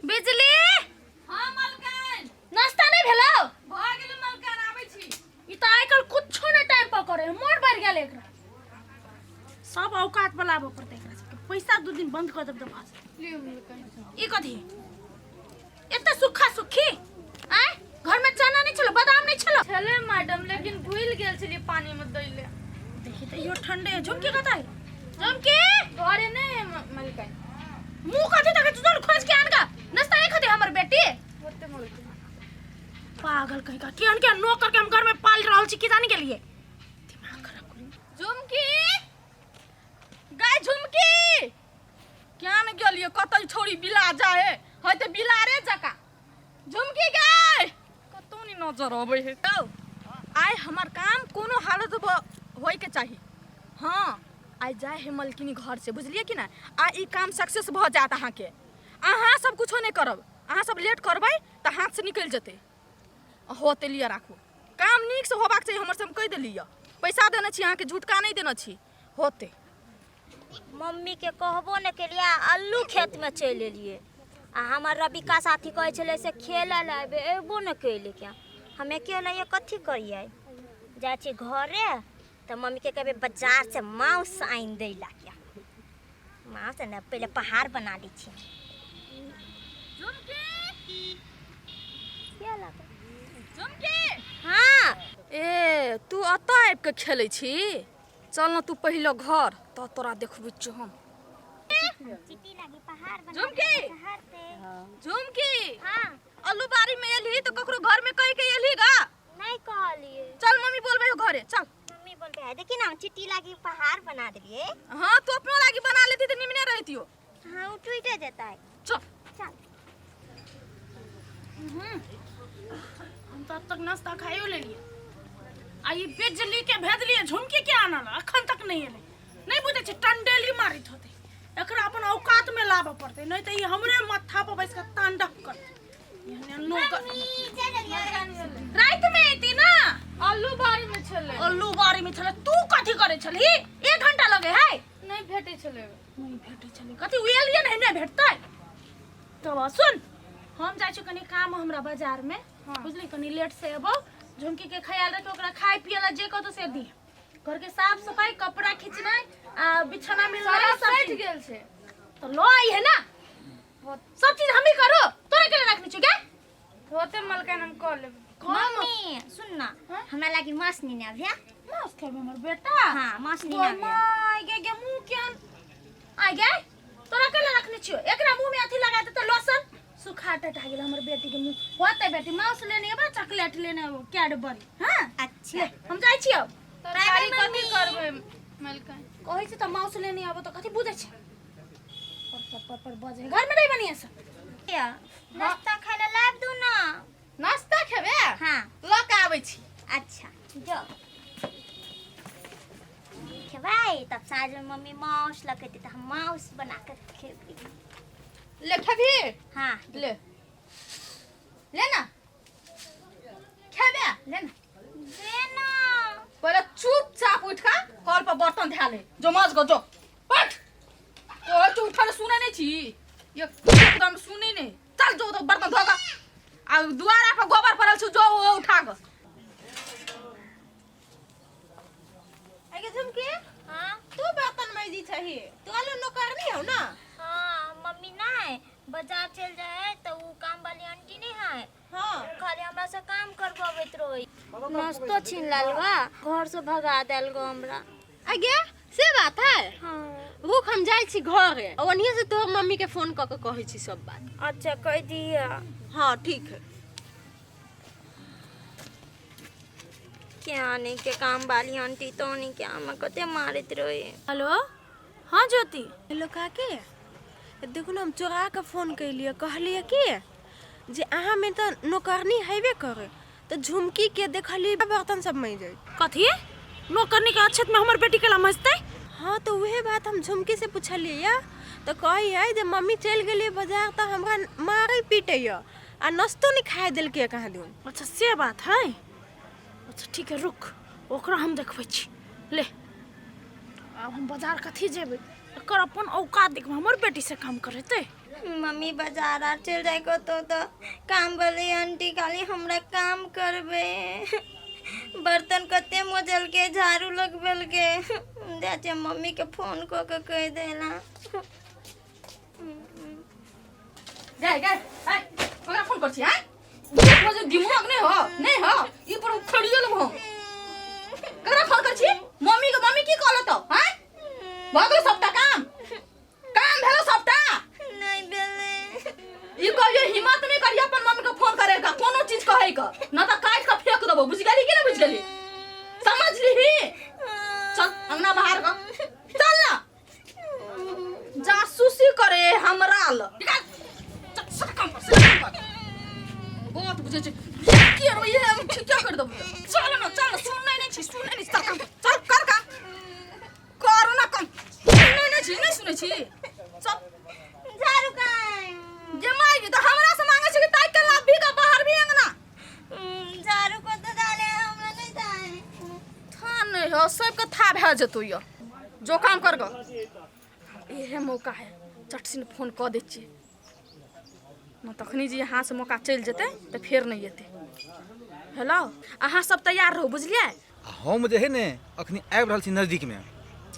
बिजली। हाँ मलकान। नाश्ता नहीं भेलो? भऽ गेल मलकान, आबै छी। ई तऽ आइ काल्हि कुछो नहि टाइम पर करे, मोर बढ़ि गेल एकरा। सब औकात पर लाबऽ पड़तै एकरा सबके। पैसा 2 दिन बंद कऽ देब तऽ भऽ जेतै। लियौ मलकान। ई कथी एते सुखा सुखी? आँय, घर में चना नहीं छलो, बादाम नहीं छलो? छलै मैडम, लेकिन भूलि गेल छलियै पानी में दै ले। देखी तऽ इहो ठंडे है। झुमकी कतऽ है? झुमकी घरे नहीं है मलकान। मुंह कथी तक तू खोज के आन का नाश्ता नहीं खाते हमर बेटी। होते मलकान। पागल कहीं का, केहन केहन नौकर के हम घर में पाल रहल छी की जाने के लिए, दिमाग खराब करी। झुमकी गाय, झुमकी क्या ने गेलिए कतौ छोड़ी बिला जाए है तऽ बिलारे जका। झुमकी गाय कतौ नहीं नजर अबै है। तो आइ हमर काम कोनो हालत होय के चाही। हाँ आइ जाय है मलकिनी घर से, बुझलिए कि ना? आ ई काम सक्सेस भऽ जायत अहाँके। अहाँ सब कुछो नहीं करब, अहाँ सब लेट करबै तऽ हाथ से निकलि जेतै। होते लिअ राखू, काम नीक से होबाक चाही हमर से, हम कहि देली यऽ। पैसा देने छी अहाँके, झुटका नहि देने छी। होते मम्मी के कहबो ने केलिए, अल्लू खेत में चलि एलिए। आ हमर रबिका साथी कहै छलै से खेलै लए अयबै, अयबो ने केलै। क्या हम अकेले कथी करियै? जाइ छी घरे तऽ मम्मीके कहबै बाजारसँ माउस आनि दै ला। क्या माउस ने पहिले पहाड़ बना लै छी। हाँ ए तू एतऽ आबि कऽ खेलै छी? चल न तू पहिले घर, तऽ तोरा देखबै छियौ हम। चिट्टी लागी पहाड़ बना। झुमकी! पहाड़ पे। झुमकी। हाँ। अल्लू बाड़ी में एलही तऽ ककरो घर में कहि के एलही गा? नहीं कहलिए। चल मम्मी बोलबै हो घरे, चल। मम्मी बोलते है, देखी ना चिट्टी लागी पहाड़ बना देलिए। हाँ तू अपनो लागी बना लेती तऽ निमने रहितियो। हाँ वो टूटे जाता है। चल। चल। हम तो अब तक नाश्ता खाइयो लेलिए आ ई बिजली के भेजलिए झुमकी के आनल, अखन तक नहीं एलै। नहीं बुझै छी, टंडेली मारित होतै। एकरा अपन औकात में लाबऽ पड़तै, नहीं तऽ ई हमरे माथा पर बैस के तांडव करतै। एहने नौकर। राति में एती ना। आलू बाड़ी में छलै। अल्लू बाड़ी में छलै, तू कथी करै छलही? 1 घंटा लगे है। नहीं भेटै छलै। नहीं भेटै छलै कथी? उ एलियै ने, नहि भेटतै। तब सुन, हम जाइ छी कनी काम हमरा बाजार में। हाँ। बुझली, कनी लेट से अबो। झुमकी के ख्याल रखे, ओकरा खाए पिए ला जे कहतो से दी, घर के साफ सफाई, कपड़ा खींचनाइ आ बिछौना मिलनाइ सारा सब सटि चीज। गेल छै। तो लो आई है ना, सब चीज हम ही करो, तोरा के रखने छु क्या? होते मलकान, हम कऽ लेब। कौन? मम्मी सुन ना। हाँ? हमरा लागी माछ नेने आबिया। मांस खेबै हमर बेटा? हाँ माछ नेने गोर आबिया। My गे गे मुंह केहन आइ गे, तोरा के रखने छियो? एकरा मुंह में अथी लगा देते लोशन, सुखा टटा गेल हमर बेटी के मुंह। होते बेटी, मांस लेने अबा, चॉकलेट लेने अबो, कैडबरी। हां अच्छा। ले, हम जाइ छियो। तरकारी बाय बाय। कथी करबै मलकान? कहै छी तऽ मांस लेने आबो तऽ कथी बुझै छै? पर पर पर पर बजे घर में नहीं बनिए सब। या, नाश्ता खाय ला लाब दू ना। नाश्ता खेबै? हाँ। लऽ कऽ आबै छी। अच्छा जो खेबै, तब साँझ में मम्मी माउस लकेतै तऽ हम माउस बना के खेबै। ले खेबही? हाँ। ले ले ना, खेबे ले ना। दे ना। पहिले चुपचाप उठि कऽ कल पर बर्तन धए ले, जो मज गो जो उठ। ओ तू उठल सुनै नहि छी, एकदम सुनै नहि। चल जो तो बर्तन धो कऽ आ दुआरा पर गोबर पड़ल छौ, जो ओ उठा कऽ। आगे झुमकी। हाँ। तू बर्तन मैजी छही, तू आलू नौकरनी हो ना? हाँ मम्मी नहीं बाजार चल जाए तो वो काम वाली आंटी नहीं है। हाँ। खाली हमरा से काम करवाबैत रही, नाश्तो छीन लेल बा, घर से भगा देल गो हमरा। आगे से बात है? हाँ। रुक, हम जाइ छी घरे, ओनिये से तोहर मम्मी के फोन क के कहै छी सब बात। अच्छा कह दिया। हाँ ठीक है। क्या नहीं के काम वाली आंटी तो नहीं क्या हमरा कते मारैत रहे। हेलो, हाँ ज्योति। हेलो काके, देखू ने हम चोरा के फोन कैलियै, कहलियै कि जे अहाँमे तऽ नौकरनी हेबे करे, तऽ झुमकी के देखलियै बर्तन सब मजैत। कथी, नौकरनी के अछैत में हमर बेटी केला मजतै? हाँ तऽ उहे बात हम झुमकी से पुछलियै यऽ तऽ कहै है जे मम्मी चलि गेलियै बाजार तऽ हमरा मारै पीटै यऽ आ नाश्तो नहि खाय देलकै कहाँ दिन। अच्छा से बात है, अच्छा ठीक है, रुक ओकरा हम देखबै छी। ले आब हम बाजार कथी जेबै, एकर अपन औकात देखबै, हमर बेटी से काम करेतै। मम्मी बाजार आर चलि जाइ कतहु तऽ काम वाली आंटी खाली हमरा काम करबै। बर्तन कते मजलकै, झाड़ू लगबेलकै। जाइ छियै मम्मीके फोन कऽ के कहि दै लए। गए गए ए ककरा फोन कर छी हैं? देखो जे दिमाग नहीं हो, नहीं हो, ई पर उखड़ियो लेबो हम। ककरा फोन कर छी? मम्मी के मम्मी की कहलो तो हैं? भऽ गेलो सबटा काम? काम भेलो सबटा? नहि भेलै। ई कहियो हिम्मत नहीं करियो अपन मम्मी के फोन करे का, कोनो चीज कहे का, न त काट के फेंक देबो। बुझ गेली कि नहीं बुझ गेली? समझ लीही। चल अंगना बाहर का चल ना, जासूसी करे हमरा ल। निकाल, चल सब काम कर, सब काम कर। बहुत बुझे छै की रे, ये हम ठीक कर देबो। चल ना, चल ना, सुननै नहीं छी, सुननै नहीं। चल काम कर, चल कर काम कर ना काम। सुननै नहीं छी, नहीं सुनै छी। चल झाड़ू काई जे मांगी तो हमरा से मांगे छै कि ताकि के लाभ भी का बाहर भी अंगना। झाड़ू को तो डाले, हमरा नहीं जाए। था नहीं हो, सबके था भए जेतौ। यो जो काम कर गो, इहे मौका है, चटसिन फोन कऽ दै छियै न, तखनी जे यहाँ से मौका चलि जेतै तऽ फेर नहि एतै। हेलो, अहाँ सब तैयार रहू, बुझलियै? आ हम जे है ने अखनी आबि रहल छी नजदीकमे,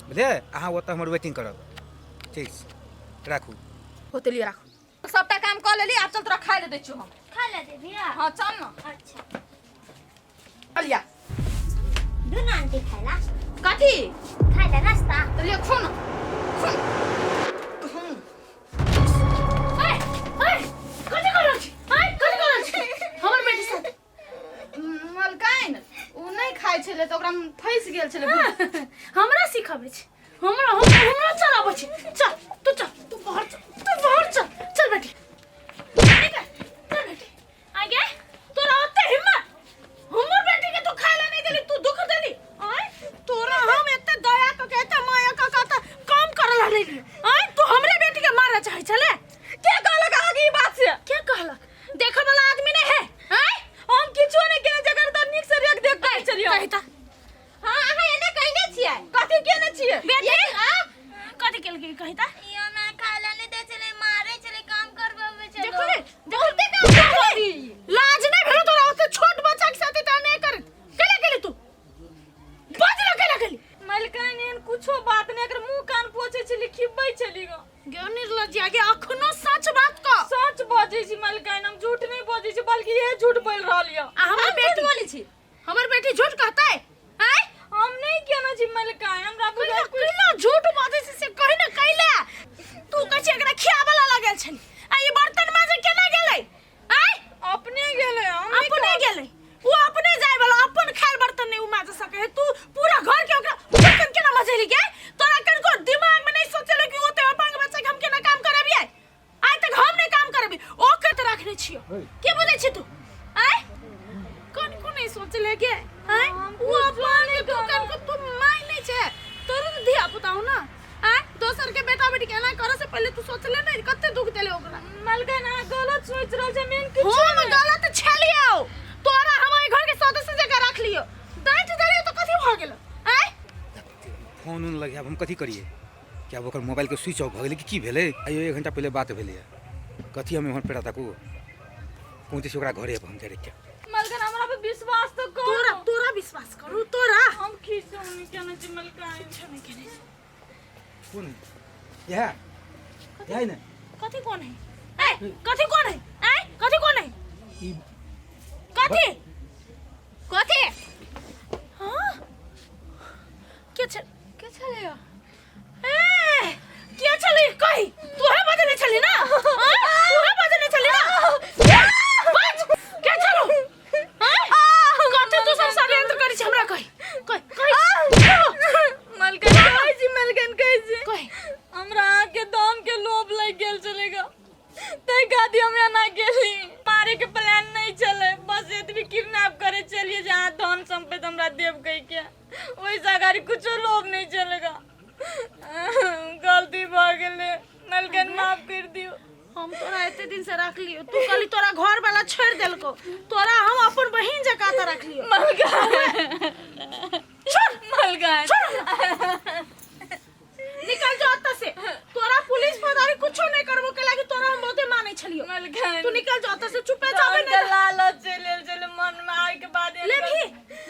बुझलियै? अहाँ ओतऽ हमर वेटिंग करब। ठीक छै, राखू। होते लिअ, राखू। सबटा काम कऽ लेली, आब चल, तोरा खाइ लए दै छियौ हम। खा ले दे भैया। हाँ, चल न। अच्छा। चल या। दुनू आंटी खाइला। कथी? खाइला नाश्ता। तऽ लिअ, खो न, खो। ए, ए, कथी कर रहल छी? ए, कथी कर रहल छी हमर बेटी साथ? मलकाइन, ओ नहि खाइ छलै तऽ ओकरा फँसि गेल छलै। हमरा सिखाबै छै, हमरा हमरा चलाबै छै। चल तू, चल तू बाहर, चल तू बाहर, चल चल बेटी, निकल, चल बेटी। आगे तोरा ओते हिम्मत, हमर बेटी के तू खाए ला नहीं देली, तू दुख देली? आय, तोरा हम एते दया क के, एते माया क के त काम करे ला लेली। आय, तू हमरे बेटी के मारे चाहे छले? के कहलक अहाँके ई बात से? के कहलक? देखे वाला आदमी नहीं है? आय, हम किछो नहि केने, जकर तऽ नीक से रेख देख करै छलियै। कही त। हाँ, अहाँ एना कहने छियै। कथी केने छियै? बेटी, कथी केलकै, कही त। ई हमरा खाइला नहीं दै छलै, मारै छलै, काम करबाबै छलै। देखो रे, बहुते काम करी। लाज नहीं भेलो तोरा? ओते छोट बच्चा के साथ एता नहीं करत। केला गेली तू? बाज ना, केला गेली? मलकाइन, एहन कुछो बात नहि, एकर मुंह कान पोछै छली, खिबै छली गो। गे निर्लज्ज, आगे अखनो सच बात कह। सच बजै छी मलकाइन, हम झूठ नहि बजै छी, बल्कि इहे झूठ बोलि रहल यऽ। आ हमर बेटी बोलै छी? हमर बेटी झूठ कहतै? आय, हम नहि केने छी मलकाइन, हमरा कैला बुझल। कैला झूठ बाजै छै से कहि ने, कैला? तू कहै छी एकरा खियाबऽ ला लगल छली, आ ई बर्तन माजे केना गेलै? आय, अपने गेलै, हम नहि। अपने गेलै? ओ अपने जाय वाला, अपन खायल बर्तन नहीं उ माजे सके है, तू पूरा घर के ओकरा बर्तन केना मजेली गे? तोरा कनको दिमाग में नहीं सोचले कि ओते अपन बच्चा के हम केना काम करबियै? आइ तक हम नहीं काम करबी, ओ कत रखने छियो के बुझै छी तू? आय, कनको नहीं सोचले गे? आय, उ अपन के तू कनको तू माय नहीं छे, तोरो तो धिया पुता हो ना। आय, दोसर के बेटा बेटी के एना करे से पहले तू सोचले नहीं? कते दुख देले ओकरा। मलकाइन, अहाँ गलत सोचि रहल छी, मेन किछो हम नहि। गलत छलियौ? तोरा हम एहि घर के सदस्य जकाँ रख लियौ, डाँटि देलियौ तऽ कथी भऽ गेलौ? आँय, फोन उन लगे, आब हम कथी करियै कि आब ओकर मोबाइलके स्विच ऑफ भऽ गेलै कि की भेलै? आइयो एक घंटा पहिले बात भेलैए। कथी हम एम्हर पेड़ा ताकू? पहुँचै छी ओकरा घरे पर हम डायरेक्ट। मलकाइन, हमरा पर विश्वास तऽ करू। तोरा तोरा विश्वास करू तोरा? हम किछो नहि केने छी मलकाइन। किछो नहि केने छी। कोन है इएह? इएह ने। कथी कोन है? ए, कथी कोन है? आँय, कथी कोन है? ई कथी कथी? हाँ, के छल, के छलै? ए, के छलै कही? तोहे बजने छली ना? हाँ? तोहे बजने छली ना? बज, के छलो? हाँ? कथी तू सब षड्यंत्र करै छी हमरा? कही, कही, कही। मलकाइन, कहै छी मलकाइन, कहै छी। कही। हमरा अहाँके दान के लोभ लागि गेल छलै ग, ताहि खातिर हम एना गेली। मारे के प्लान नहीं छलै, बस एतबी किडनैप करे चलिए जे अहाँ धन संपत्ति हमरा देब कहि के, ओहिसँ अगाड़ी कुछो लोभ नहीं चलेगा। गलती भऽ गेलै मलकाइन, माफ कर दियौ। हम तोरा एते दिन से रख लियो, तू कहली तोरा घर वाला छोड़ देलको, तोरा हम अपन बहिन जकाँ तऽ रख लियो। मलकाइन, छोड़। मलकाइन, निकल जो अत्ता से। तोरा पुलिस फौजदारी कुछो नहीं करबो के लागी, तोरा हम मलकाइन तू निकल जो ओतऽ से चुपे जाबे धन नहीं के लालच चलि आयल छलै मन में आइ के बाद ले भी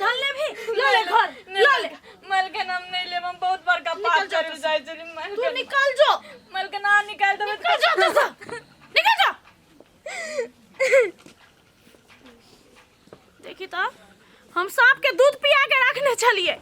धन ले भी ल ले घर ल ले मलकाइन हम नहीं लेब हम बहुत बड़का पाप निकल जाओ करे जाइ छली तू मलकाइन निकल जो मलकाइन अहाँ निकालि देबै निकल जो ओतऽ से निकल जो देखी तो हम सांप के दूध पिया के रखने छलिए।